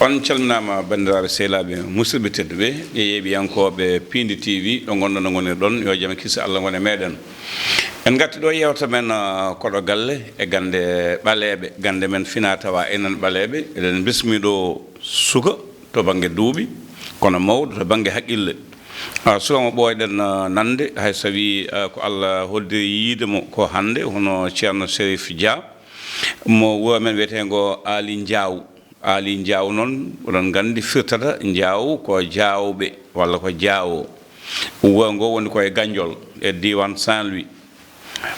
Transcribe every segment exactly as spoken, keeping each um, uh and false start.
On calminaama, banndiraaɓe, sehilaaɓe, musidɓe tedduɓe, e yeeɓiyankooɓe Piindi T V, ɗo ngonɗon, ɗo ngonirɗon, yo jam e kisa Allah won e meɗen. En ngatti ɗo yewta men, ah, koɗo galle e gannde ɓaleeɓe, gannde men fina tawa enen ɓaleeɓe. Eɗen bismi ɗo suka to bannge duuɓi, kono mawɗo to bannge haqqille. Ah, suka mo ɓooyɗen, ah, nande, hay so tawi, ah, ko Allah hoddiri yiide mo ko hannde, hono Ceerno Serif Dia, mo wuro men wiyeteengo Aali Njaaw. Aali Njaaw noon, oɗon nganndi firtata njaaw ko jaawɓe walla ko jaawo. Wuro ngo woni ko e Ganjol e diiwaan Saint-Louis.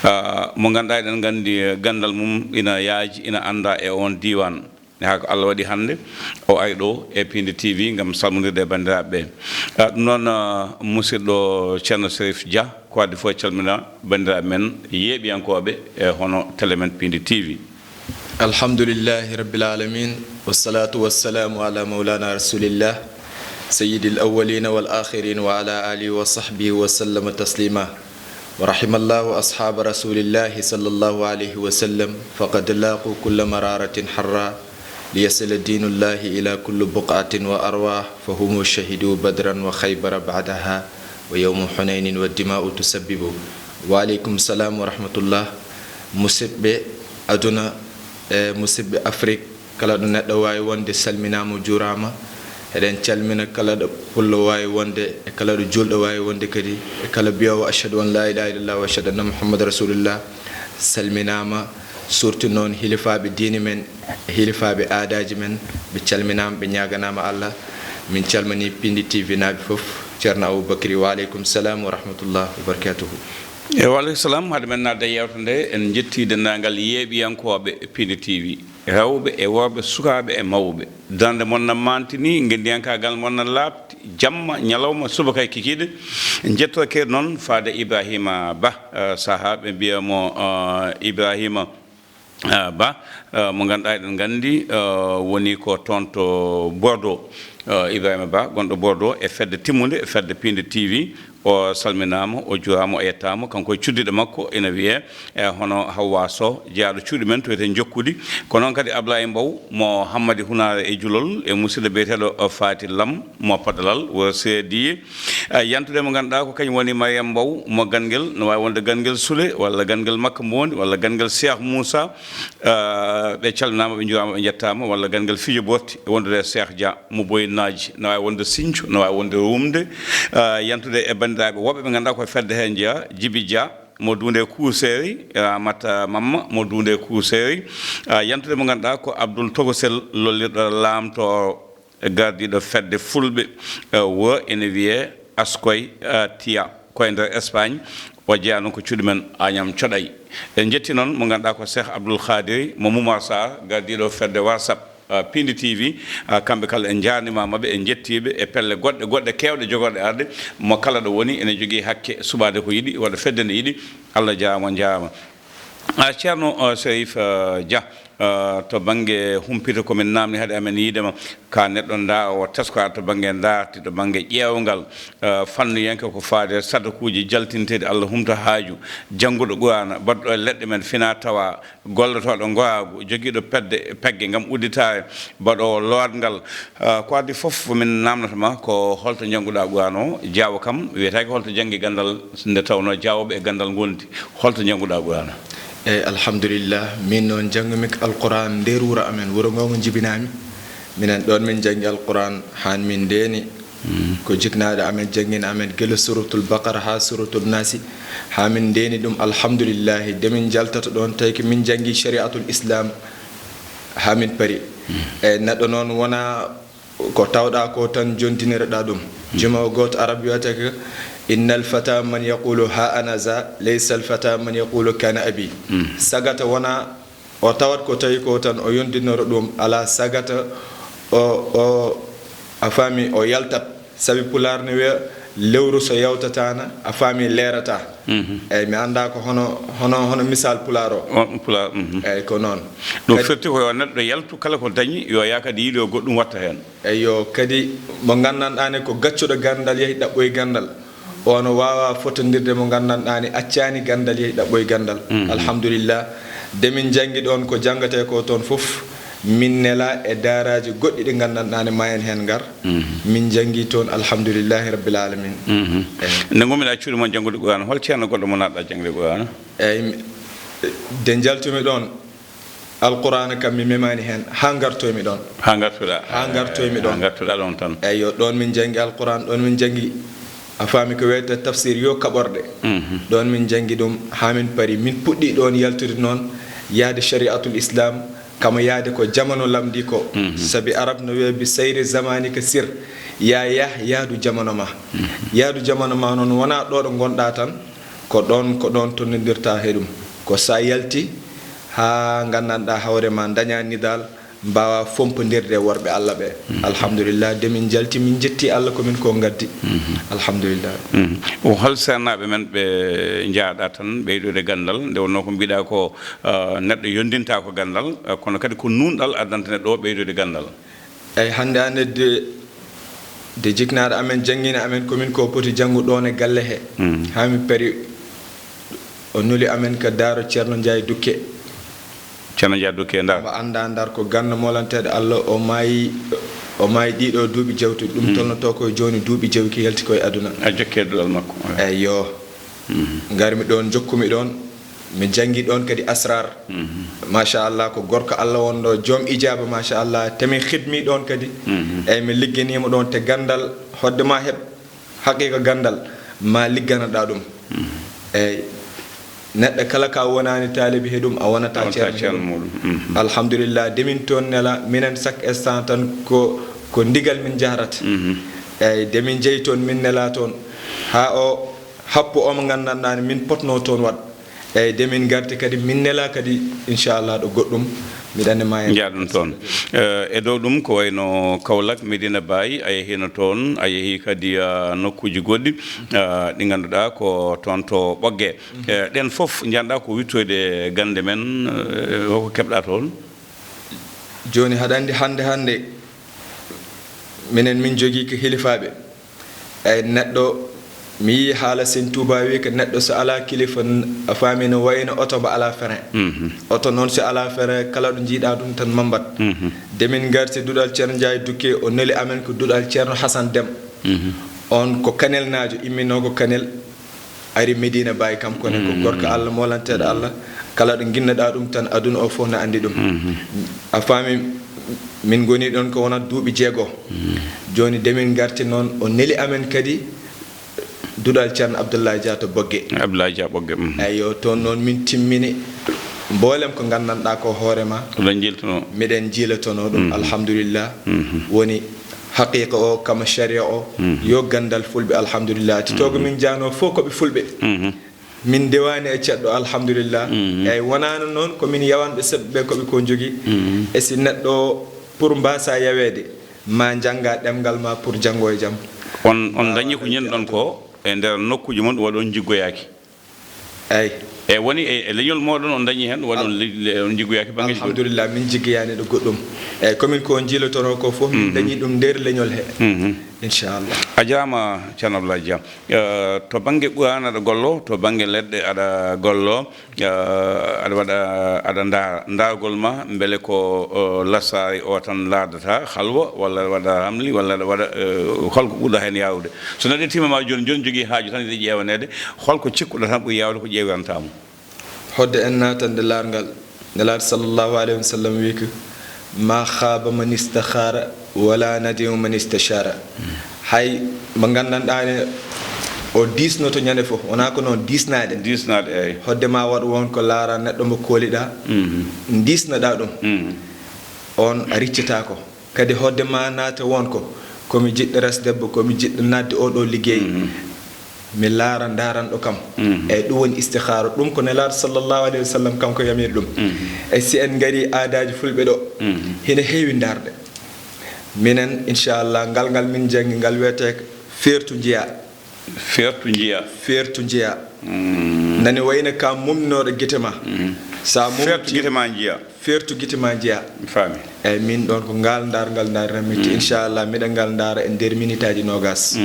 Ah, mo ngannduɗaa eɗen nganndi, eh, ganndal mum ina yaaji, ina anndaa e oon diiwaan. Haa ko Allah waɗi hannde o ari ɗo e Piindi T V ngam salmondirde e banndiraaɓe ɓe. Ah, ɗum noon, ah, musidɗo Ceerno Serif Dia, ko adii fof calmina banndiraaɓe men yeeɓiyankooɓe e hono tele men Piindi T V. الحمد لله رب العالمين، والصلاة والسلام على مولانا رسول الله سيد الأولين والآخرين وعلى آله وصحبه وسلم تسليما. ورحم الله أصحاب رسول الله صلى الله عليه وسلم، فقد لاقوا كل مرارة حرا ليصل دين الله إلى كل بقعة وأرواح، فهم شهدوا بدرا وخيبر بعدها ويوم حنين والدماء تسبب. وعليكم السلام ورحمة الله. Musidɓe aduna e musidɓe Afrik, kala ɗo neɗɗo waawi wonde, salminaama, juuraama. Eɗen calmina kala ɗo pullo waawi wonde, e kala ɗo juulɗo waawi wonde kadi, e kala biyoowo "Ashhadu an la ilaha illallah wa ashhadu anna Muhammad rasulullah", salminaama. Surtout noon hilifaaɓe diine men, e hilifaaɓe aadaaji men, ɓe calminaama, ɓe ñaaganaama Allah. Min calmini Piindi T V naaɓe fof. Ceerno Aboubacry, wa aleykum salam wa rahmatullah wa barakatuhu. E wa aleykum salam. Hade men naatde e yeewtere nde, en njetti denndaangal yeeɓiyankooɓe Piindi T V, rewɓe e worɓe, sukaaɓe e mawɓe. Darnde mon na maantini, ngenndiyankaagal mon na laaɓti, jamma, ñalawma, subaka e kikiiɗe. En njettoto kadi noon faade Ibrahima Ba, eh, sahaa ɓe mbiya mo, eh, Ibrahima, eh, Ba, eh, mo ngannduɗaa eɗen nganndi, eh, woni ko toon to Bordeaux. Eh, Ibrahima Ba, gonɗo Bordeaux, e fedde timmunde, e fedde Piindi T V, o salminaama, o juuraama, o yettaama. Kanko e cuddiɗo makko ina wiyee, e hono Hawwa Sow, jeyaaɗo cuuɗi men to wiyetee Njokkudi. Ko noon kadi Ablaye Mbow mo Hammadi Hunaare e Julol, e musidɗo biyeteeɗo Faati Lam mo Padalal, wuro Seediye. Eh, yantude mo ngannduɗaa ko kañum woni Mariam Mbow mo Ganngel, no waawi wonde Ganngel Sule, walla Ganngel Makka Mboondi, walla Ganngel Cheikh Moussa. Eh, ɓe calminaama, ɓe njuuraama, ɓe njettaama, walla Ganngel Fijo Botti, e wondude e Cheikh Dia mo Boyinaaji, no waawi wonde Sinthiou, no waawi wonde Rumde. Eh, yantude e banndiraaɓe woɓɓe ɓe ngannduɗaa ko e fedde hee njeyaa, Jibi Dia mo Duunde Kuuseeri, Ramata Mamma mo Duunde Kuuseeri. Eh, yantude mo ngannduɗaa ko Abdoul Togosel lollirɗo Laamto, gardiiɗo fedde Fulɓe, eh, wo ene wiyee Askoy, eh, Tiya, ko e nder Espagne. O jeyaa noon ko cuuɗi men Agnam Coɗay. En njetti noon mo ngannduɗaa ko Cheikh Abdoul Khadiri mo Moumar Sarr, gardiiɗo fedde WhatsApp, eh, Piindi T V. Eh, kamɓe kala en njaarnimaama ɓe, en njettii ɓe e pelle goɗɗe, goɗɗe keewɗe jogorɗe arde. Mo kala ɗo woni ene jogii hakke suɓaade ko yiɗi, waɗa fedde nde yiɗi. Allah jaaraama, on njaaraama. Ah, Ceerno, ah, Serif, ah, Dia, ah, to bannge humpito, ko min naamni hade amen yiide ma, ka neɗɗo nda o teskoɗa to bannge ndaarti, to bannge ƴeewgal, ah, fannuyanke ko faade sadakuuji jaltinteeɗi Allah humta haaju, jannguɗo Quraana, baɗɗo e leɗɗe men fina tawa, gollotooɗo ngoraagu, jogiiɗo pedde, pegge ngam udditaare, baɗoowo lootngal, ah, ko adii fof, min naamnata ma ko holto njannguɗaa Qur'aana o, jaawo kam, wiyetaake holto janngi ganndal, nde tawnoo jaawooɓe e ganndal ngondi, holto njannguɗaa Qur'aana? Eyi, alhamdulillah, min noon njanngumi ko Alqur'aan nder wuro amen, wuro ngo ngo njibinaami. Minen ɗoon min njanngi Alqur'aan haa min ndeeni. Mm. Ko jiknaaɗo amen janngini amen gila Suratul Baqara haa Suratul Naasi, haa min ndeeni ɗum, alhamdulillahi. Nde min njaltata ɗoon, tawi ko min njanngi Shari'atul Islam haa min pari. Mm. E neɗɗo noon wonaa ko tawɗaa ko tan jontiniraɗaa ɗum. Jumaawo gooto Arab wiyata ko, "Innal fata man yaqulu ha ana za, laysa al fata man yaqulu kana abi." Mm. Sagata wonaa o tawat ko tawi ko tan o yondinoro ɗum, alaa sagata o, o, a faami, o yaltat. Sabi Pulaar ne wiya, "Lewru so yawtataana, a faami, leerataa." Mhm. Eyi, mi anndaa ko hono, hono, hono misal Pulaar o. O, Pulaar, mhm. Eyi, ko noon. Ɗum kadi firti ko yo neɗɗo yaltu kala ko dañi, yo yaa kadi yiiloyo goɗɗum watta heen. Eyyo, kadi mo nganndanɗaa ne ko gaccuɗo ganndal yehi ɗaɓɓoyi ganndal, o no waawaa fotondirde mo nganndanɗaa ne accaani ganndal yehi ɗaɓɓoyi ganndal. Mhm. Alhamdulillah, nde min njanngi ɗoon ko janngatee ko toon fof, Min nela e daaraaji goɗɗi ɗi nganndanɗaa ne ma en heen ngar. Min njanngi toon, alhamdulillahi rabbil alamin. Eyi. Nde ngummiɗaa cuuɗi mon janngude Qur'aana, hol ceerno goɗɗo mo naatɗaa jaŋde Qur'aana? Eyi, mi- nde njaltumi ɗoon, Alqur'aana kam mi memaani heen haa ngartoymi ɗoon. Haa ngartuɗaa? Haa ngartoymi ɗoon. Haa ngartuɗaa ɗoon tan? Eyyo, ɗoon min njanngi Alqur'aan, ɗoon min njanngi, a faami ko wiyetee tafsir yo kaɓorɗe. Ɗoon min njanngi ɗum haa min pari. Min puɗɗii ɗoon yaltude noon, yahde shari'atul Islam, kama yahde ko jamano lamndii ko. Sabi Arab no wiya bi sayri zamanika sir, yaa yah yahdu jamano ma. Yahdu jamano ma noon wonaa ɗo ɗo ngonɗaa tan, ko ɗoon, ko ɗoon tolnondirtaa he ɗum. Ko so a yaltii haa nganndanɗaa hoore ma, ndañaa nidaal, mbaawaa fompondirde e worɓe Alla ɓe. Alhamdulillah, nde min njalti, min njetti Alla ko min ko ngaddi. Alhamdulillah. O hol seernaaɓe men ɓe njahɗaa tan ɓeydude ganndal, nde wonnoo ko mbiɗaa ko, ah, neɗɗo yonndintaa ko ganndal, ah, kono kadi ko nuunɗal addanta neɗɗo o ɓeydude ganndal? Eyi, hannde hannde de, de jiknaaɗo amen janngina amen ko min ko poti janngu ɗoon e galle he. Haa mi pari, o nuli amen ka daaro Ceerno Njaay Dukke. Ceerno Njaay Dukke Ndar. Mo anndaa Ndar ko ganndo moolanteeɗo Alla, o maayi, o maayi ɗiɗo duuɓi jawtuɗi, ɗum tolnotoo ko jooni duuɓi jowi ko yalti ko e aduna. A jokke duɗal makko. Eyyo. Ngarmi ɗoon, njokkumi ɗoon, mi janngi ɗoon kadi asrar. Machallah, ko gorko Alla wonɗo joom ijaaba, machallah, te mi xidmi ɗoon kadi. Eyyi, mi ligganiima ɗoon te ganndal, hoɗde ma heɓ haqiiqa ganndal, ma ligganoɗaa ɗum. Eyyi, neɗɗo kala ka wonaani taalibi he ɗum, a wonataa ceerno he ɗum. Alhamdulillah, nde min toon nela, minen chaque instant tan ko, ko ndigal min njahrata. Eyyi, nde min njehi toon, min nela toon, haa o happu o mo nganndanɗaa ne min potnoo toon waɗ. Eyyi, nde min ngarti kadi, min nela kadi, inchallah, ɗo goɗɗum, miɗa anndi ma en. Njaha ɗum toon. Eh, e dow ɗum, ko wayno Kaolack, Medina Baye, a yehiino toon, a yehii kadi, ah, nokkuuji goɗɗi, ah, ɗi ngannduɗaa ko toon to Ɓoggee. Eh, ɗeen fof njanɗaa ko wittoyde gannde men, eh, hoko keɓɗaa toon? Jooni, haɗa anndi hannde hannde, minen min njogii ko hilifaaɓe. Eyyi, neɗɗo, mi yii haala Sëñ Tuubaa wi ko neɗɗo so alaa kilifa, n-, a faami, no wayno oto mbo alaa frein. Oto noon so alaa frein, kala ɗo njiiɗaa ɗum tan mambat. Nde min ngarti duɗal Ceerno Njaay Dukke, o neli amen ko duɗal Ceerno Hasan Dem. On ko Kanelnaajo, imminoo ko Kanel, ari Medina Baye, kanko ne ko gorko Alla, moolanteeɗo Alla. Kala ɗo nginnoɗaa ɗum tan, aduna o fof na anndi ɗum. A faami, min ngoni ɗoon ko wonat duuɓi jeego. Jooni, nde min ngarti noon, o neli amen kadi duɗal Ceerno Abdoulaye Dia to Ɓoggee. Abdoulaye Dia Ɓoggee. Eyyo, toon noon min timmini mboolem ko nganndanɗaa ko hoore ma. Oɗon njiiltonoo? Miɗen njiilotonoo ɗum, alhamdulillah. Woni haqiiqa o, kama sharia o, yo ganndal fulɓe, alhamdulillah. Te to ko min njahnoo fof ko ɓe fulɓe. Min ndewaani e ceɗɗo, alhamdulillah. Eyyi, wonaano noon ko min yawanɓe seɓɓe ɓe ko ɓe ko njogii. E si neɗɗo pour mbaasa yaweede, ma njannga ɗemngal ma pour janngo e jam. On, on ndañi ko ñinɗon ko e nder nokkuuji mon, ɗum waɗi on njiggoyaaki? Eyyi. E woni e, e leñol mooɗon on ndañi heen, ɗum waɗi on li-, le-, on njiggoyaaki bannge? Alhamdulillah, min njiggoyaani ɗo goɗɗum. Eyyi, ko min ko njiilotonoo ko fof, min ndañi ɗum nder leñol he. Inchallah. A jaaraama, Ceerno Abdoulaye Dia. Eh, to bannge Qur'aan aɗa gollo, to bannge leɗɗe aɗa gollo, eh, aɗa waɗa, aɗa nda-, ndaargol ma, mbele ko, eh, lasaare o tan laardata, halwa, walla aɗa waɗa ramli, walla aɗa waɗa, eh, holko ɓurɗa heen yaawde? So neɗɗo ƴettiima ma jooni, jooni jogii haaju tan ene ƴeewaneede, holko cikkuɗa tan ɓuri yaawde ko ƴeewantaa mo? Hoɗde en naatande laarngal, Nelaaɗo sallallahu alayhi wa sallam wiyi ko, "Ma khaaba man istakhaara, wala nadima man istashara." Hay mo nganndanɗaa ne, o diisnoto ñande fof, wonaa ko noon, diisnaade. Diisnaade, eey. Hoɗde ma waɗ won ko laara neɗɗo mo kooliɗaa, diisnoɗaa ɗum, oon a riccitaako. Kadi hoɗde ma naata won ko, ko mi jiɗɗo res debbo, ko mi jiɗɗo naatde oo ɗoo liggey. Mi laara ndaranɗo kam. Eyyi, ɗum woni istikhaara. Ɗum ko Nelaaɗo sallallahu alayhi wa sallam kanko yamiri ɗum. E si en ngari aadaaji fulɓe ɗo, hino heewi ndaarde. Minen, inchallah, ngal ngal min njanngi, ngal wiyetee feertu njiyaa. Feertu njiyaa. Feertu njiyaa. Nani wayno ka mumninooɗo gite ma. Sa mum- Feertu gite ma njiyaa. Feertu gite ma njiyaa. Mi faami. Eyyi, min ɗoon ko ngaal ndaarngal ndaarnatmi, te inchallah miɗa ngaal ndaara e nder minitaaji noogas.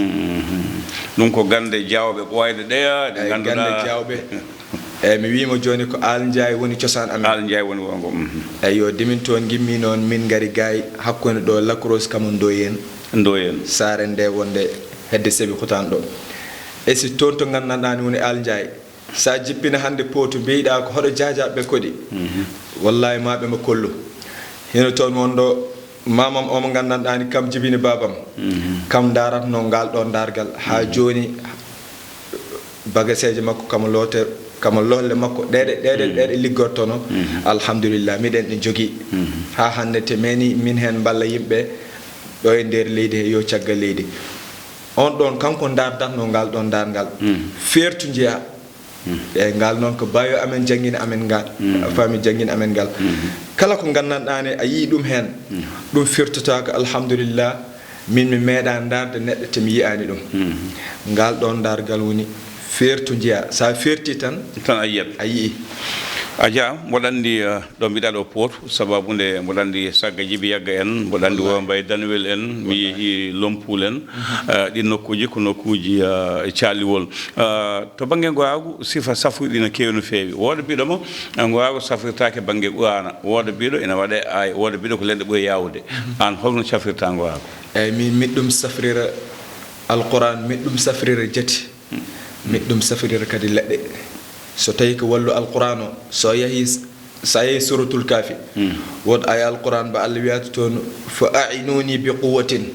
Ɗum ko gannde jaawɓe ɓooyɗe ɗeya, ɗe ngannduɗaa. Gannde jaawɓe. Eyi, mi wiima jooni ko Aal Njaay woni cosaan amen. Aal Njaay woni wongo. Mhm. Eyi, yo dimin toon ngimmi noon, min ngari gaay hakkunde ɗo Lac Rose kamo Ndoyen. Ndoyen. Saare nde wonde hedde Sebi Xutaan ɗo. E si toon to nganndanɗaa ni woni Aal Njaay, so a jippina hannde Pootu, mbiyɗaa ko hoɗo jaajaaɓe koɗi. Mhm. Wallaahi, ma ɓe mo kollu. Hino toon wonɗo maamam o mo nganndanɗaa ni, kam jibini baabam. Mhm. Kam ndaaratno ngal ɗoon ndaargal. Haa jooni, bagaseeje makko, kamo loote, kamo lolle makko, ɗeɗe, ɗeɗe, ɗeɗe liggortono. Mhm. Alhamdulillah, miɗen ɗe jogii. Mhm. Haa hannde te meni min heen mballa yimɓe ɗo e nder leydi he yo caggal leydi. On ɗoon, kanko ndaardatno ngal ɗoon ndaargal. Mhm. Feertu njeya. Mhm. E ngal noon ko baayo amen janngini amen ngal. Mhm. A faami, janngini amen ngal. Mhm. Kala ko nganndanɗaa ne, a yii ɗum heen. Mhm. Ɗum firtotaako, alhamdulillah. Min mi meeɗa ndaarde neɗɗo te mi yiyaani ɗum. Mhm. Ngal ɗoon ndaargal woni feertu njeya. So a feerti tan, tan a yiyat. A yii. A jaa, mboɗo anndi, eh, ɗo mbiɗa ɗo Poot, sababu nde mboɗo anndi Sagga Jibi Yagga en, mboɗo anndi Wallaahi. Wombaye Danuwel en, mi Wallaahi. Yehi Lompuul en, Mhm. Eh, ɗin nokkuuji ko nokkuuji, eh, caaliwol. Eh, to bannge ngoyaagu, sifa safruɗi no keewi no feewi. Wooda biɗo mo, eh, ngoyaagu safrirtaake bannge Quraana. Wooda biɗo ina waɗe ay, wooda biɗo ko leɗɗe ɓuri yaawude. Mhm. Aan holno cafrirta ngoyaagu? Eyi, min miɗum safrira Alquran, miɗum safrira jati, miɗum safrira kadi leɗɗe. So tawi ko wallu Alquran o, so yahi, so a yahi Suratul Kafi, Hmm. won ay Alquran ba Allah wiyata toon, "Fa a'inuni bi quwwatin."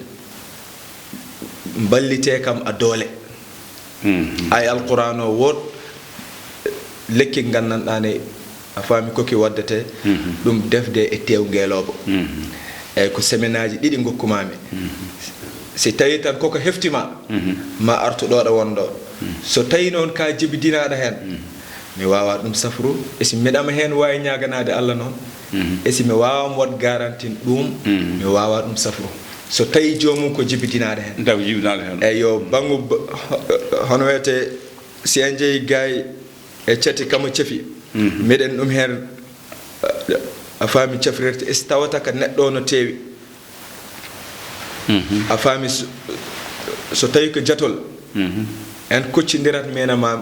Mballite kam a doole. Mhm. Ay Alquran o wood lekki nganndanɗaa ne, a faami ko ki waddete, Mhm. ɗum defde e tew ngeeloobo. Mhm. Eyi, ko semaine aji ɗiɗi ngokkumaami. Mhm. Si tawi tan koko hefti ma, Mhm. ma artu ɗo ɗo wonɗo. Mhm. So tawi noon ka jibidinaaɗo heen, Mhm. mi waawa ɗum safru. E si mbeɗama heen waawi ñaaganaade Allah noon, Mhm. e si mi waawa mo waɗ garantin ɗum, Mhm. mi waawa ɗum safru. So tawi joomum ko jibidinaaɗo heen. Tawi jibinaaɗo heen. Eyi, yo banngu ba-, ho-, hono wiyetee, si en njehi gaay e cati kamo cefi, Mhm. meɗen ɗum heen, a faami, cafrirte, e si tawata ka neɗɗo o no teewi. Mhm. A faami, so, so tawi ko jatol, Mhm. en koccindirat mena ma,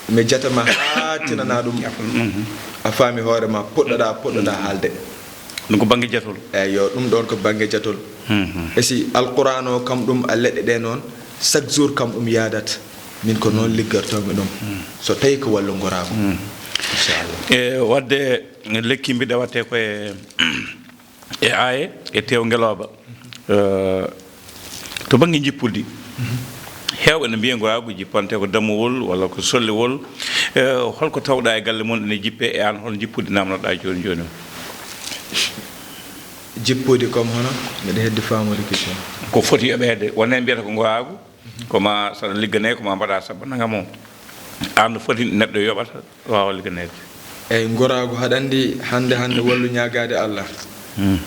mi jata ma haa tinana ɗum. Mhm. A faami hoore ma, puɗɗoɗa, puɗɗoɗa haalde. Ɗum ko bannge jatol? Eyi, yo, ɗum ɗoon ko bannge jatol. Mhm. E si Alquran o kam ɗum a leɗɗe ɗe noon, chaque jour kam ɗum yaadat. Min ko noon liggartoomi ɗum. Mhm. So tawi ko wallu ngoraagu. Mhm. Inchallah. E wadde lekki mbiɗa watte ko e, e aaye, e tew ngelooba. Eh, to bannge jippudi, heewɓe no mbiya ngoraagu jippante ko dammuwol walla ko solliwol. Eh, holko tawɗa e galle mon ene jippe, e aan hol jippudi namnoɗa jooni jooni o? Jippudi comme hono? Mbiɗa heddi faamude question. Ko foti yoɓeede, wonde mbiyata ko ngoraagu, ko ma saɗa liggane, ko ma mbaɗa sabba nangam o. Aan no foti neɗɗo yoɓata waawa ligganeede. Eyi, ngoraagu, haɗa anndi hannde hannde wallu ñaagaade Allah. Mhm.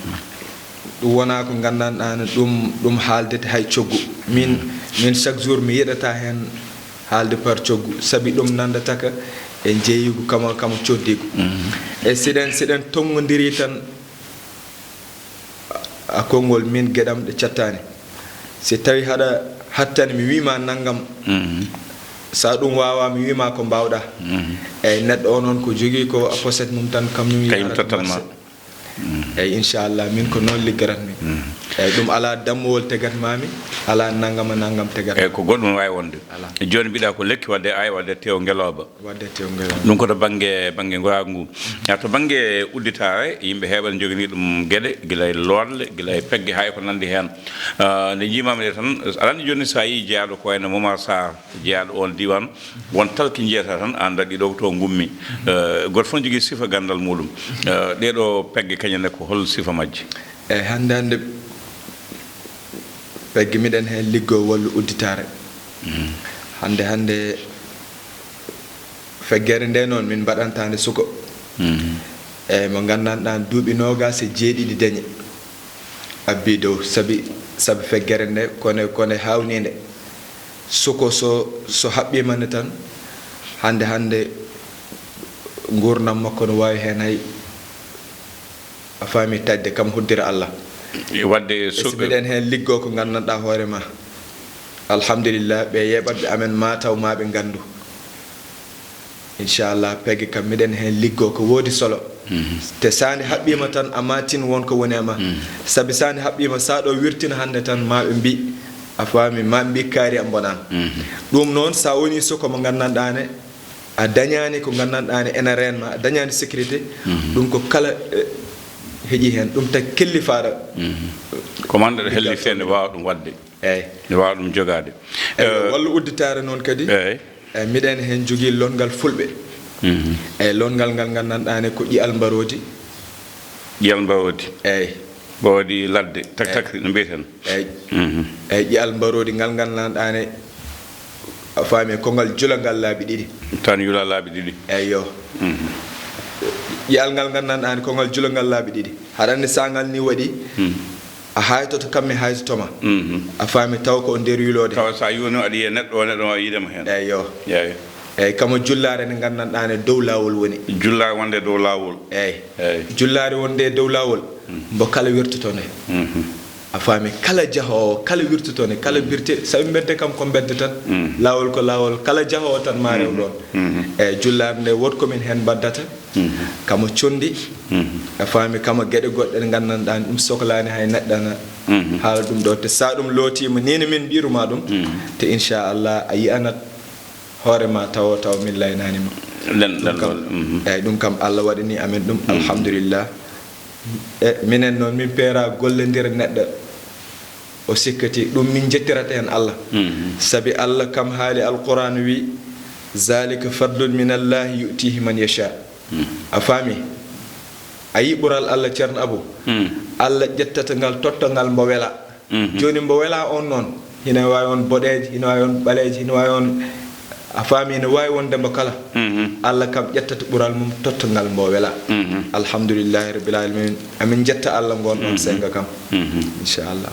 Ɗum wonaa ko nganndanɗaa ne, ɗum, ɗum haaldete hay coggu. Min, min chaque jour mi yiɗata heen haalde par coggu, sabi ɗum nanndataka e jeeyigu kama, kama coddigu. Mhm. E siɗen, siɗen tonngodiri tan, a konngol min geɗam ɗe cattaani. Si tawi haɗa hattani mi wiima nanngam, Mhm. sa ɗum waawa mi wiima ko mbaawɗa. Mhm. Eyi, neɗɗo o noon ko jogii ko a poset mum tan, kam mi Kañum yaara to tattan ma. Marché. Mhm. Eyi, inchallah, min ko noon liggarat mi. Mhm. Eyi, ɗum alaa dammuwol tegat mami, alaa nanngam a nanngam tegat. Eyi, ko goɗɗum waawi wonde. Alaa. Jooni mbiɗa ko lekki wadde ay, wadde tew ngelooba. Wadde tew ngelooba. Ɗum ko to bannge, bannge ngoraagu ngu. A to bannge udditaare, yimɓe heewɓe ne njoganii ɗum geɗe, gila e looɗle, gila e pegge, haa e ko nanndi heen. Ah, nde njiimaami nde tan, aɗa anndi jooni so a yii jeyaaɗo ko wayno Momar Sarr, jeyaaɗo oon diiwaan, won talki njiyata tan, a annda ɗiɗo ko to ngummi. Eh, gooto fof ne jogii sifa ganndal muɗum. Eh, ɗeeɗo pegge kañum ne ko hol sifa majje? Eyi, hannde hannde, pegge miɗen heen liggoo wallu udditaare. Mhm. Hannde hannde, feggere nde noon, min mbaɗanta nde suko. Mhm. Eyi, mo nganndanɗaa duuɓi noogaas e jeeɗiɗi dañi. Abbi dow, sabi, sabi feggere nde, kone, kone haawniinde. Suko so, so haɓɓiima nde tan, hannde hannde, nguurndam makko no waawi heen hay a faami taƴde kam, hoddira Allah. E wadde E so so mbiɗen heen liggoo ko nganndanɗaa hoore ma, alhamdulillah, ɓe yeeɓatɓe amen ma taw ma ɓe nganndu. Inchallah, pegge kam miɗen heen liggoo ko woodi solo. Te so nde haɓɓiima tan, a maatin won ko woni e ma. Sabi so nde haɓɓiima, so ɗo wirtina hannde tan, ma ɓe mbi, a faami, ma ɓe mbi kaari am mbonan. Ɗum noon, so a woni suka mo nganndanɗaa ne, a dañaani ko nganndanɗaa ne ena reen ma, a dañaani sécurité. Ɗum ko kala, eh, heƴi heen. Ɗum tagi kelli faara. Ko man ɗo helli fende waawa ɗum waɗde. Eeyi. Ne waawa ɗum jogaade. Eeyi, eh, walla udditaare noon kadi. Eeyi. Eeyi, miɗen heen jogii lonngal fulɓe. Eeyi, lonngal ngal nganndanɗaa ne ko ƴi'al mbaroodi. Ƴi'al mbaroodi. Eeyi. Mbaroodi ladde, tak, eeyi, tak, no mbiyeten. Eeyi. Eeyi, ƴi'al mbaroodi ngal nganndanɗaa ne, a faami, ko ngal julangal laabi ɗiɗi. Tan yula laabi ɗiɗi. Eeyi, yo. Ƴi'al ngal nganndanɗaa ne, ko ngal julangal laabi ɗiɗi. Haɗa anndi so ngal ni waɗi, a haytoto kam mi haytoto ma. A faami, taw ko nder yuloode. Tawa so a yuunii aɗa yiya neɗɗo o, neɗɗo o yiide ma heen. Eeyi, yo. Eeyi. Eeyi, kama jullaare nde nganndanɗaa ne dow laawol woni. Jullaare wonde dow laawol. Eeyi. Eeyi. Jullaare wonde dow laawol, mbo kala wirtoto nde. A faami, kala jahoowo, kala wirtoto nde, kala birte, sabi mbedde kam ko mbedde tan. Laawol ko laawol, kala jahoowo tan ma rew ɗoon. Eeyi, jullaare nde wood ko min heen mbaddata. Kama conndi, a faami, kama geɗe goɗɗe ɗe nganndanɗaa ɗum soklaani hay neɗɗo na haala ɗum ɗo. Te so ɗum lootiima, ni no min mbiyru ma ɗum, te inchallah a yi'anat hoore ma tawo, taw min laynaani ma. Ɗen, ɗum ɗen kam, lool, eeyi, ɗum kam Allah waɗani amen ɗum, alhamdulillah. E minen noon, min peera gollondira neɗɗo o sikkati, ɗum min njettirata heen Allah. Sabi Allah kam haali Alquraan wi, "Zalika fadlun min Allahi yu'tihi man yasha." A faami? A yii ɓural Allah, Ceerno Abu? Allah ƴettata ngal, totta ngal mbo wela. Jooni mbo wela on noon, hina waawi on boɗeejo, hina waawi on ɓaleejo, hina waawi on, a faami, hina waawi wonde mbo kala. Allah kam ƴettata ɓural mum, totta ngal mbo wela. Alhamdulillahi rabbil alamin. Amin njetta Allah ngon ɗon senga kam. Inchallah.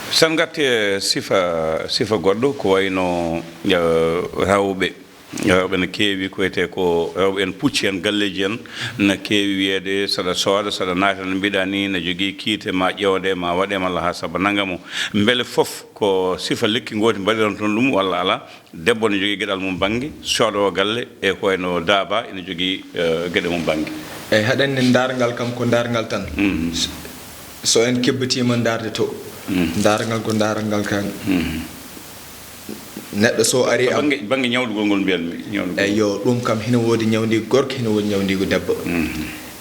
Sen ngatti e sifa, sifa goɗɗo ko wayno, eh, rewɓe. Rewɓe no keewi, ko wiyetee ko rewɓe en pucci en, galleeji en no keewi wiyeede, saɗa sooda, saɗa naata no mbiɗa ni, no jogii kiite, ma ƴeewde, ma waɗe, malla haa saba nannga mo. Mbele fof ko sifa lekki ngooti mbaɗiron toon ɗum, walla alaa? Debbo no jogii geɗal mum bannge, soodoowo galle, e ko wayno daaba ina jogii, eh, geɗe mum bannge. Eeyi, haɗen ne ndaarngal kam ko ndaarngal tan. So, so en kebbitiima ndaarde to, ndaarngal ko ndaarngal kan. Neɗɗo so ari am bannge, bannge ñawlugol ngol mbiyanmi, ñawlugol. Eeyi, yo, ɗum kam hino woodi ñawndiigu gorko, hino woodi ñawndiigu debbo.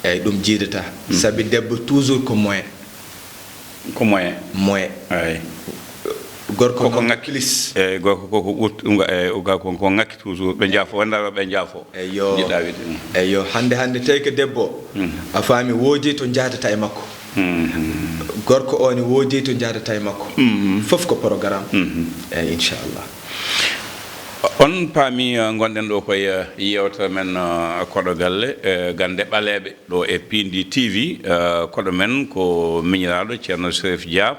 Eeyi, ɗum jiidataa. Sabi debbo toujours ko moyen. Ko moyen. Moyen. Eeyi. Gorko koko ngakki. Eeyi, gorko koko ɓurt-, ɗum ga-, eeyi, ga-, ko, ko ngakki toujours. Ɓe njaafo, wonda ɓe njaafo. Eeyi, yo. Jiɗɗa wiide. Eeyi, yo. Hannde, hannde tawi ko debbo. A faami, woodi to njaadata e makko. Gorko o ne woodi to njaadata e makko. Fof ko programme. Eeyi, inchallah. On paami, eh, ngonɗen ɗo koye, eh, yeewtere men, eh, koɗo galle, eh, gannde ɓaleeɓe, ɗo e Piindi T V, eh, koɗo men ko miñiraaɗo Ceerno Serif Dia,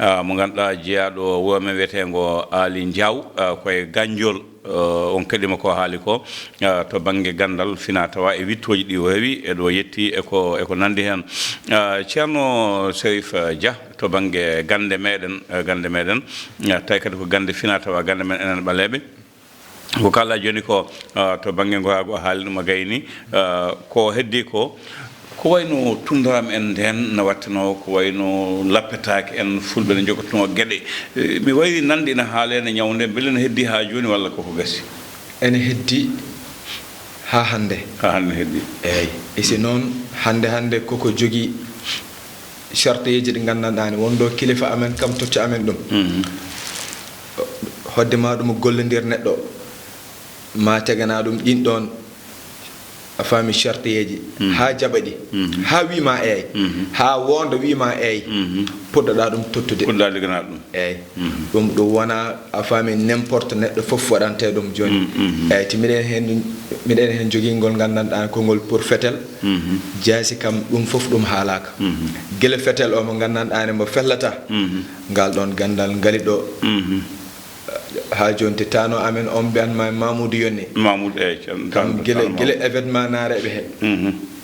eh, mo ngannduɗaa jeyaaɗo wuro men wiyeteengo Aali Njaw, eh, koye Ganjol. Eh, on keɗima ko haali ko, eh, to bannge ganndal fina tawa e wittooji ɗi o rewi, e ɗo yetti e ko, e ko nanndi heen. Eh, Ceerno Serif, eh, Dia, to bannge gannde meɗen, eh, gannde meɗen, eh, tawi kadi ko gannde fina tawa gannde men enen ɓaleeɓe. Ko kala jooni ko, eh, to bannge ngoraagu o haali ɗum a gayni, eh, ko heddi ko, ko wayno tunndaraam en ndeen no wattanoo, ko wayno lappetaake en, fulɓe no njogotnoo geɗe. Eh, mi wayri nande ina haalee no ñawnde, mbele no heddi haa jooni walla koko gasi? Ene heddi haa hannde. Haa hannde heddi. Eeyi. E si noon, hannde, hannde koko jogii sarteeji ɗi nganndanɗaa ne, won ɗo kilifa amen kam totta amen ɗum. Hoɗde ma ɗum gollondir neɗɗo, ma tegana ɗum ɗin ɗoon, a faami, sarteeji, haa jaɓa ɗi, haa wiima eey, haa wonda wiima eey, puɗɗoɗa ɗum tottude. Puɗɗoɗa ligganaade ɗum. Eey. Ɗum, ɗum wona, a faami, n'importe neɗɗo fof waɗante ɗum jooni. Eey, te miɗen heen, miɗen heen jogingol nganndanɗaa konngol pour fetel. Jaasi kam, ɗum fof ɗum haalaaka. Gila fetel o mo nganndanɗaa ne mbo fellata, ngal ɗoon ganndal ngali ɗo. Haa jooni te tano amen on mbiyan ma Mamoudou Yonne. Mamoudou, eey, Ceerno kam Tano, gila, Tano gila Mamoudou. Événement naareeɓe he.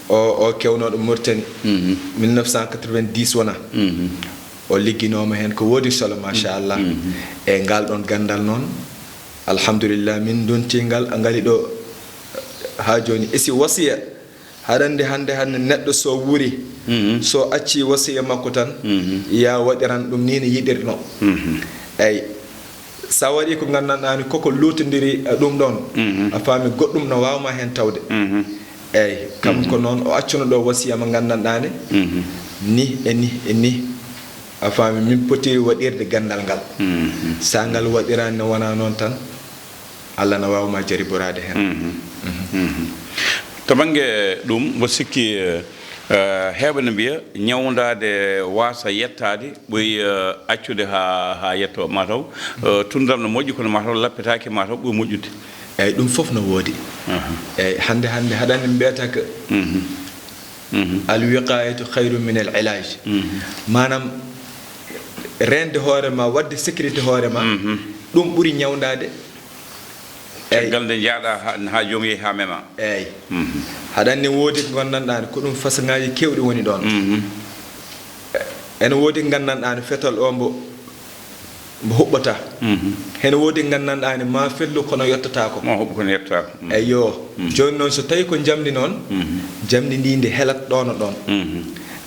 O, o kewnooɗo Mauritanie. Mille neuf cent quatre-vingt-dix wona. O ligginooma heen ko woodi solo, machallah. E ngal ɗoon ganndal noon, alhamdulillah, min ndonti ngal, a ngali ɗo, Haa jooni, e si wasiya, haɗa anndi hannde, hannde neɗɗo so wuuri, so acci wasiya makko tan, ya waɗiran ɗum ni no yiɗirno. Eyi, so a waɗi ko nganndanɗaa ni koko luutondiri e ɗum ɗoon, a faami goɗɗum no waawma heen tawde. Eyi, kam ko noon o accuno ɗo wasiya mo nganndanɗaa ni, ni e ni e ni. A faami, min poti waɗirde ganndal ngal. So ngal waɗiraani, no wonaa noon tan, Allah na waawma jariboraade heen. To bannge ɗum, mboɗo sikki, eh, eh, heewɓe ne mbiya ñawndaade waasa yettaade ɓuri, eh, accude haa, haa yettoo. Mataw, eh, tundam no moƴƴi, kono mataw lappetaake, mataw ɓuri moƴƴude. Eyi, ɗum fof no woodi. Eyi, hannde, hannde haɗa anndi mbiyata ko, al wiqayatu khayru min al ilaj. Maanaam, reende hoore ma, waɗde sécurité hoore ma, ɗum ɓuri ñawndaade. Eyi. Caggal nde njaaɗa haa, haa joom yehi haa mema. Eyi. Haɗa anndi woodi ko nganndanɗaa ni, ko ɗum façon ŋaaji keewɗi woni ɗoon. Ene woodi ko nganndanɗaa ni fetal o mbo, mbo huɓɓata. Hene woodi ko nganndanɗaa ni ma fellu kono yottataako. Ma huɓɓu kono yottataako. Eyi, yo. Jooni noon, so tawi ko njamndi noon, njamndi ndi ndi helat ɗoon e ɗoon.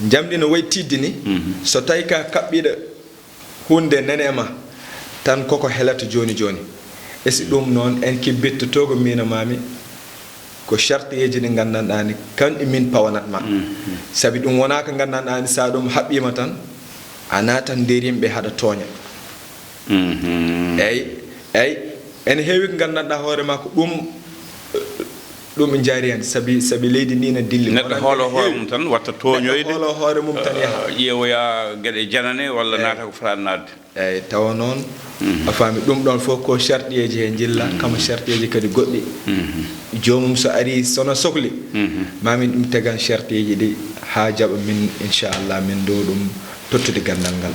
Njamndi no wayi tiiɗde ni, so tawi ka kaɓɓiiɗo huunde nene ma, tan koko helata jooni jooni. E si ɗum noon, en kibbitto to ko miino maami, ko sartiyeeji ɗi nganndanɗaa ni, kanɗi min pawanat ma. Sabi ɗum wonaa ko nganndanɗaa ni, so a ɗum haɓɓiima tan, a naatan nder yimɓe haɗa tooña. Eyi, eyi, ene heewi ko nganndanɗaa hoore ma ko ɗum, ɗum ɓe njaari heen, sabi, sabi leydi ndi ne dilli. Neɗɗo hoolo hoore mum tan, watta tooñoyde. Neɗɗo hoolo hoore mum tan yaha. Eh, ƴeewoya geɗe janane walla naata ko fotaani naatde. Eyi, tawa noon, a faami, ɗum ɗoon fof ko sartiyeeji he njilla, kama sartiyeeji kadi goɗɗi. Joomum so ari, so no sokli, ma min ɗum tegan sartiyeeji ɗi haa jaɓa min, inchallah, min ndow ɗum tottude ganndal ngal.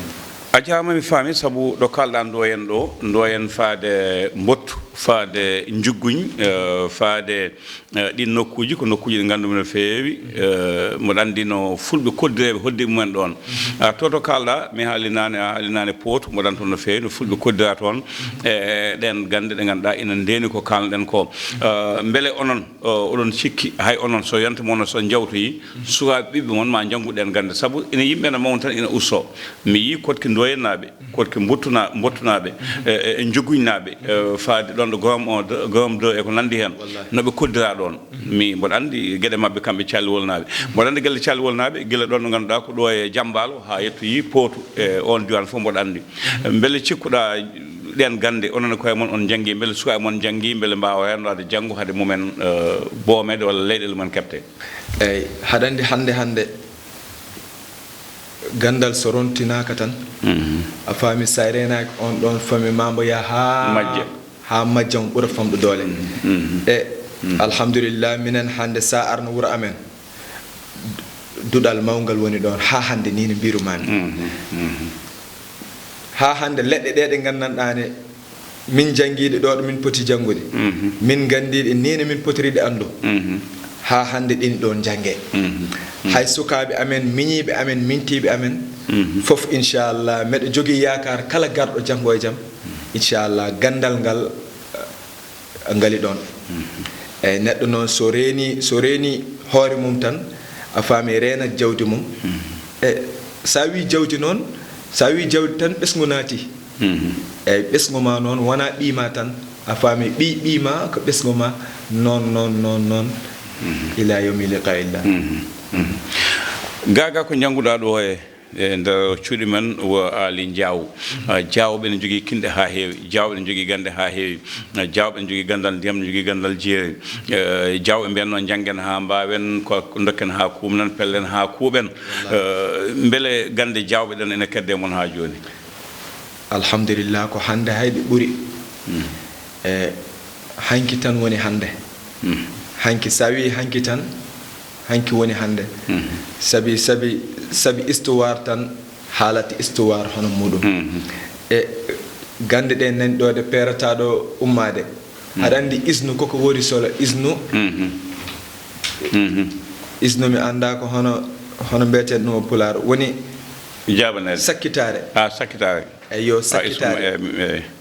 A jaaraama, mi faami, sabu ɗo kaalɗaa Ndoyen ɗo, Ndoyen faade Mbottu, faade Njugguñ, eh, faade, eh, ɗiin nokkuuji, ko nokkuuji ɗi nganndu-mi no feewi. Eh, mboɗo anndi no Fulɓe koddireeɓe hoddi mumen ɗoon. Ah, to, to kaalɗaa, mi haali naane, a haali naane Pout, mboɗo anndi toon no feewi, no Fulɓe koddira toon, eh, ɗeen gannde ɗe ngannduɗaa ina ndeeni ko kaalɗen ko. Eh, mbele onon, o, oɗon cikki, hay onon so yonta mon, so njawtoyi, sukaaɓe ɓiɓɓe mon ma njanngu ɗeen gannde? Sabu ina yimɓe ene mawni tan ina usto. Mi yii koɗki Ndoyennaaɓe, koɗki Mbottuna-, Mbottunaaɓe, e, e, e Njoguñnaaɓe, e, faade ɗoon ɗo Gorom o, Gorom deux e ko nanndi heen, no ɓe koddira ɗoon. Mi, mboɗo anndi geɗe maɓɓe kamɓe Calliwolnaaɓe. Mboɗo anndi geɗe Calliwolnaaɓe, gila ɗoon ɗo ngannduɗaa ko ɗo e Jambaalo haa yettoyi Potou, e oon diiwaan fof mboɗo anndi. Mbele cikkuɗaa ɗeen gannde, onon e koye mon on njanngi, mbele sukaaɓe mon njanngi, mbele mbaawa reendaade janngo hade mumen, e, boomeede walla leyɗeele mumen keɓte? Eyi, haɗa anndi hannde, hannde, ganndal so rontinaaka tan, a faami, so a reenaaki oon ɗoon famille ma mbo yaha haa majja, haa majja, mo ɓura famɗo doole. E alhamdulillah, minen hannde so a arno wuro amen, duɗal mawngal woni ɗoon haa hannde, ni no mbiiru-maa-mi. Haa hannde leɗɗe ɗe ɗe nganndanɗaa ne, min janngiiɗe ɗo ɗo min poti janngude, min nganndiiɗe ni no min potiride anndu. Haa hannde ɗin ɗoon njannge. Hay sukaaɓe amen, miñiiɓe amen, mintiiɓe amen, fof, inchallah, meɗo jogii yaakaar kala garɗo janngo e jam, inchallah, ganndal ngal, eh, ngali ɗoon. Eyi, neɗɗo noon so reeni, so reeni hoore mum tan, a faami, reenat jawdi mum. E so a wii jawdi noon, so a wii jawdi tan, ɓesngu naati. Eyi, ɓesngu ma noon wonaa ɓiy ma tan, a faami, ɓiy ɓiy ma ko ɓesngu ma, noon, noon, noon, noon, ila yawmi liqa illah. Gaaga, ko njannguɗaa ɗo e, e nder cuuɗi men, wo Aali Jaaw. Ah, Jaawɓe ne njogii kinɗe haa heewi, Jaawɓe ne njogii gannde haa heewi. Ah, Jaawɓe ne njogii ganndal ndiyam, ne njogii ganndal jeeri. Eh, Jaawɓe mbiyan noon, njanngen haa mbaawen, ko ndokken haa kuumnen, pellen haa kuuɓen. Eh, mbele gannde Jaawɓe ɗen ene kedde mon haa jooni? Alhamdulillah, ko hannde hay ɗi ɓuri. E, hanki tan woni hannde. Hanki, so a wii hanki tan, hanki woni hannde. Sabi, sabi, sabi histoire tan haalata histoire hono muɗum. E gannde ɗe nanɗo ɗe peerata ɗo ummaade. Aɗa anndi isnu koko woodi solo, isnu. Isnu mi annda ko hono, hono mbiyeten ɗum e Pulaar. Woni Jaabaneede. Sakkitaare. A sakkitaare. Eyyo, sakkitaare.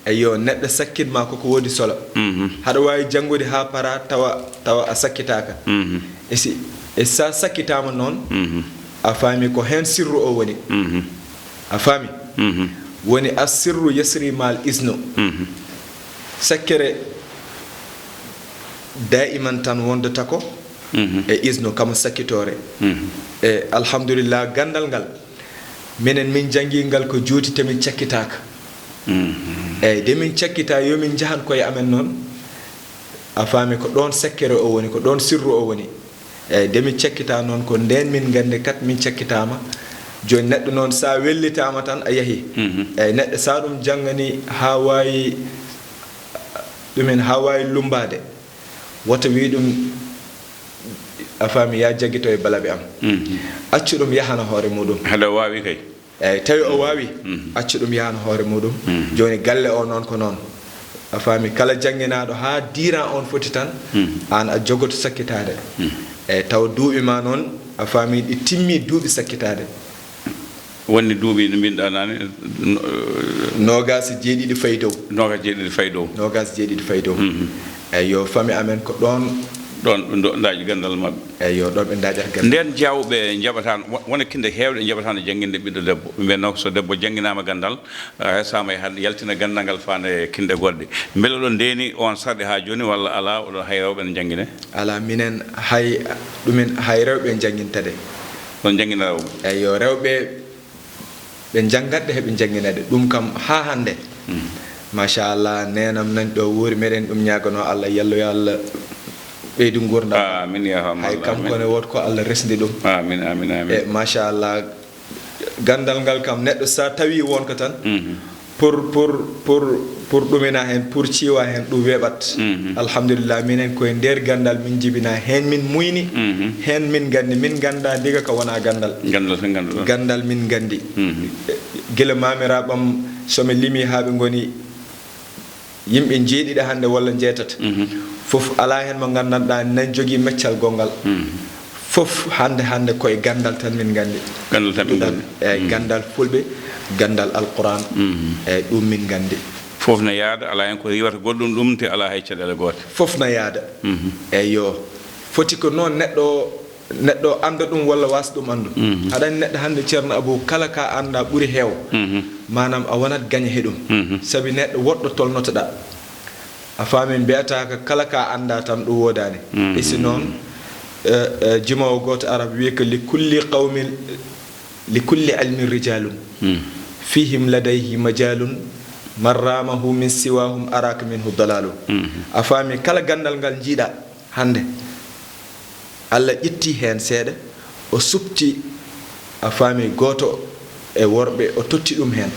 Eyyo, neɗɗo sakkit ma koko woodi solo. Haɗa waawi janngude haa para tawa, tawa a sakkitaaka. E si, e sa sakkitaama noon, a faami ko heen sirru o woni. A faami? Woni assirru yasri maal isnu. Sakkere daiman tan wondata ko e isnu kama sakkitoore. E alhamdulillah, ganndal ngal, minen min janngi ngal ko juuti te min cakkitaaka. Eyyi, de min cakkita yo min njahan koye amen noon. A faami, ko ɗoon sakkere o woni, ko ɗoon sirru o woni. Eyyi, de min cakkita noon, ko ndeen min nganndi kat min cakkitaama. Jooni neɗɗo noon, sa wellitaama tan a yahi. Eyyi, neɗɗo sa ɗum janngani haa waawi, ɗumen haa waawi lummbaade, wota wii ɗum, a faami, ya jaggito e balaɓe am. Accu ɗum yahana hoore muɗum. Haɗa waawi kay. Eyyi, tawi o waawi, accu ɗum yahana hoore muɗum. Jooni galle o noon ko noon. A faami, kala jannginaaɗo haa diiran on foti tan, aan a jogoto sakkitaade. Eyyi, tawa duuɓi ma noon, a faami, ɗi timmi duuɓi sakkitaade. Wonni duuɓi no mbinɗa naane, no, noogaas e jeeɗiɗi fayi dow. Noogaas e jeeɗiɗi fayi dow. Noogaas e jeeɗiɗi fayi dow. Eyyo, fami amen ko ɗoon. Ɗoon ɓe ndo-, ndaaƴi ganndal maɓɓe. Eyyo, ɗoon ɓe ndaaƴata ganndal. Ndeen jawɓe njaɓataano, wo-, wona kinde heewɗe njaɓataano jannginde ɓiɗɗo debbo. Ɓe mbiyatnoo ko so debbo jannginaama ganndal, a, resama e hannde yaltina ganndal ngal faande e kinde goɗɗe. Mbele oɗon ndeeni oon sarɗi haa jooni walla alaa, oɗon hay rewɓe ne njanngine? Alaa, minen hay, ɗumen hay rewɓe njanngintade. Ɗon njanngina rewɓe? Eyyo, rewɓe ɓe njanngatde, heɓe njannginede. Ɗum kam haa hannde. Machallah, neenam nan ɗo wuuri, meɗen ɗum ñaaganoo Allah, yallo yo Allah ɓeydu nguurndam. Amin, ya rabbal alamin. Hay kanko ne woto ko Allah resndi ɗum. Amin, amin, amin. E machallah, ganndal ngal kam, neɗɗo sa tawi wonko tan, pour, pour, pour, pour ɗumina heen, pour ciwa heen, ɗum weeɓat. Alhamdulillah, minen koye nder ganndal min njibina heen, min muyni heen, min nganndi, min ngannda ndiga ka wona ganndal. Ganndal tan ngannduɗon. Ganndal min nganndi. Gila mamiraaɓam, so mi limi haa ɓe ngoni yimɓe njeeɗiɗo hannde walla njeetato, fof alaa heen mo nganndanɗaa nan jogii meccal gonngal. Fof hannde, hannde koye ganndal tan min nganndi. Ganndal tan min nganndi. Eyyi, ganndal fulɓe, ganndal Alquran, eyyi, ɗum min nganndi. Fof na yaada, alaa heen ko riiwata goɗɗum ɗum, te alaa hay caɗeele goote. Fof na yaada. Eyyo. Foti ko noon neɗɗo, neɗɗo annda ɗum walla waasa ɗum anndu. Aɗa anndi neɗɗo hannde, Ceerno Abou, kala ka annda ɓuri heew, maanaam a wonat gaña he ɗum. Sabi neɗɗo woɗɗo tolnotoɗaa. A faami, mbiyata ko kala ka annda tan ɗum woodaani. E si noon, eh, eh, jimoowo gooto Arab wiyi ko: "Li kulli qawmin, li kulli ilmin rijalun, fihim ladayhi majalun, man ramahu min siwahum araka minhu dalalu." A faami, kala ganndal ngal njiiɗa hannde, Allah ƴetti heen seeɗa, o suɓti, a faami, gooto e worɓe, o totti ɗum heen.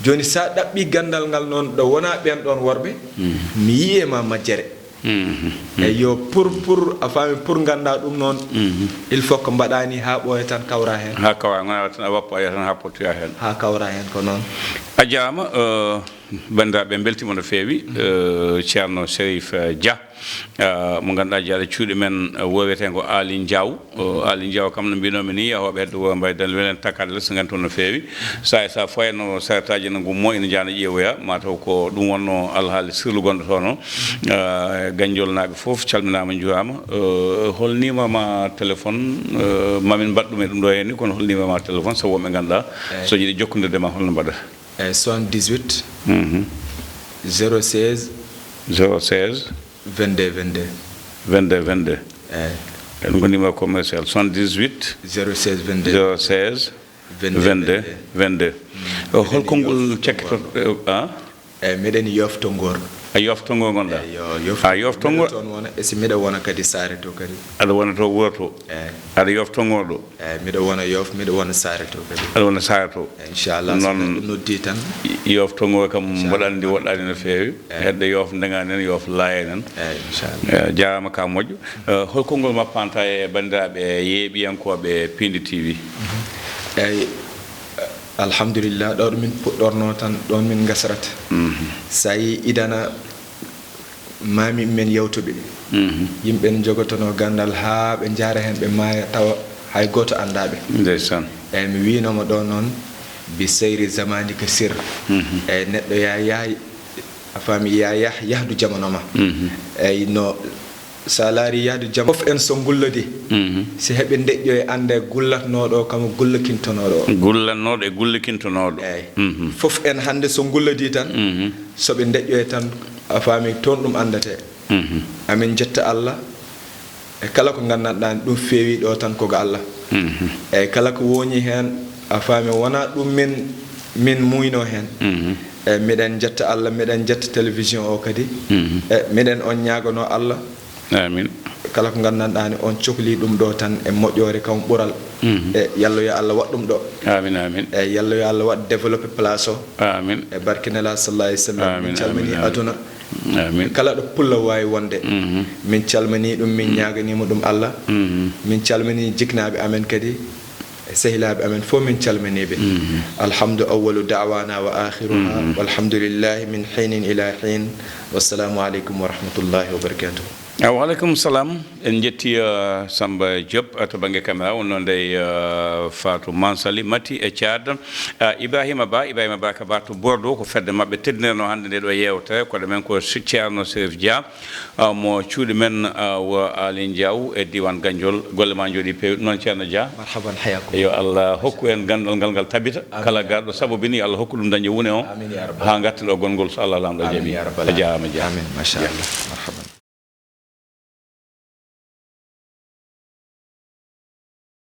Jooni, so a ɗaɓɓi ganndal ngal noon ɗo wonaa ɓeen ɗoon worɓe, mi yiyii e ma majjere. Eyyo, pour, pour, a faami, pour ngannda ɗum noon, il faut ko mbaɗaani haa ɓooya tan kawra heen. Haa kawra, ngona tan a wappa, a yiya tan haa pottoya heen. Haa kawra heen ko noon. A jaaraama, eh, banndiraaɓe, mbeltiima no feewi, eh, Ceerno Serif, eh, Dia. Ah, mo ngannduɗaa, jaaɗo cuuɗi men, ah, woweteengo Aali Njaw. O, Aali Njaw kam, no mbiinoomi ni, yahooɓe hedde wuro Mbaye Dal, welen takkaade les, nganton no feewi. Sa e sa fayno saretaaji no ngummo, ina njaana ƴeewoya, mataw ko ɗum wonno alhaali sirlu gonɗo toon o. Ah, Ganjolnaaɓe fof calminaama, njuuraama. Eh, hol numéro ma téléphone? Eh, mamin mbaɗ ɗum e ɗum ɗo heen ni, kono hol numéro ma téléphone, sabu wonɓe ngannduɗaa, so jiɗi jokkondirde ma, holno mbaɗata? Eyyi, soixante-dix-huit, zéro seize, zéro seize, vingt-deux, vingt-deux. Vingt-deux, vingt-deux. Eyyi. Ɗum ko numéro commercial, soixante-dix-huit, zéro seize, vingt-deux, zéro seize, vingt-deux, vingt-deux. O, hol konngol cakkitorɗo, ah? Eyyi, miɗen Yoff Tonngor. A Yoff Tonngor ngonɗaa? Eyyi, yo, Yoff. A Yoff Tonngor. Miɗo toon wona, e si miɗo wona kadi Saare to kadi. Aɗa wona to wuro to? Eyyi. Aɗa Yoff Tonngor ɗo? Eyyi, miɗo wona Yoff, miɗo wona Saare to kadi. Aɗa wona Saare to. Eyyi, inchallah, so neɗɗo noddi tan. Yoff Tonngor kam, inchallah, mboɗo anndi woɗɗaani no feewi. Eyyi. Hedde Yoff Ndeŋa nen, Yoff Laaye nen. Eyyi, inchallah. Eyyi, jaaraama ka moƴƴo. Eh, hol konngol ma panta e banndiraaɓe yeeɓiyankooɓe Piindi T V? Eyyi, alhamdulillah, ɗo ɗo min puɗɗorno tan, ɗon min ngasrata. Sa yi idana maami men yawtuɓe. Yimɓe ne jogotono ganndal haa ɓe njaara heen, ɓe maaya tawa hay gooto anndaa ɓe. Ndeysaan. Eyi, mi wiinoma ɗo noon, bi seyri zamani ka sir. Eyi, neɗɗo ya yahay, a faami, ya yah yahdu jamano ma. Eyi, no so a laari yahdu jam fof en so ngullodi, si heɓe ndeƴƴo e annda e gullatnooɗo o kamo gullakintonooɗo o. Gullatnooɗo e gullikintonooɗo. Eyi. Fof en hannde so ngullodi tan, so ɓe ndeƴƴo e tan, a faami, toon ɗum anndate. Amin jetta Allah e kala ko nganndanɗaa ɗum feewi ɗo tan ko ga Allah. Eyi, kala ko wooñi heen, a faami, wonaa ɗum min, min muuyno heen. Eyi, miɗen jetta Allah, miɗen jetta télévision o kadi. Eyi, miɗen on ñaaganoo Allah. Amin. Kala ko nganndanɗaa ni on cokli ɗum ɗo tan e moƴƴoore kam ɓural. E yallo yo Allah waɗ ɗum ɗo. Amin, amin. E yallo yo Allah waɗ développé place o. Amin. E barke Nela sallallahu alayhi wa sallam. Amin, min calmini amin, amin. Aduna. Amin. Kala ɗo pulla waawi wonde. Min calmini ɗum, min ñaaganiima ɗum Allah. Min calmini jiknaaɓe amen kadi, e sehilaaɓe amen fof min calminiiɓe. Alhamdu awwalu da'wana wa akhiruha. Walhamdulillahi min hinin ila hin. Wassalamu aleykum wa rahmatullahi wa barakatuh. Ah, wa aleykum salam. En njetti, ah, Samba Diop, ah, to bannge caméra, wonno ndey, ah, Fatou Mansali Mati e Thiad. Ah, Ibrahima Ba, Ibrahima Ba ka Ba to Bordeaux, ko fedde maɓɓe teddinirno hannde nde ɗo yeewtere. Koɗo men ko si-, Ceerno Serif Dia, ah, mo cuuɗi men, ah, wo Aali Ndiaw e diiwaan Ganjol. Golle ma njooɗi peewi. Ɗum noon, Ceerno Dia. Marhaban, hayakum. Yo Allah hokku en ganndal ngal, ngal tabita. Amin. Kala garɗo sababu ni, yo Allah hokku ɗum dañde wune o. Amin ya rabbal. Haa ngarten ɗo gonngol, so Allah Laamɗo jaɓi. Amin ya rabbal. A jaaraama, Dia. Amin, machallah. Marhaban.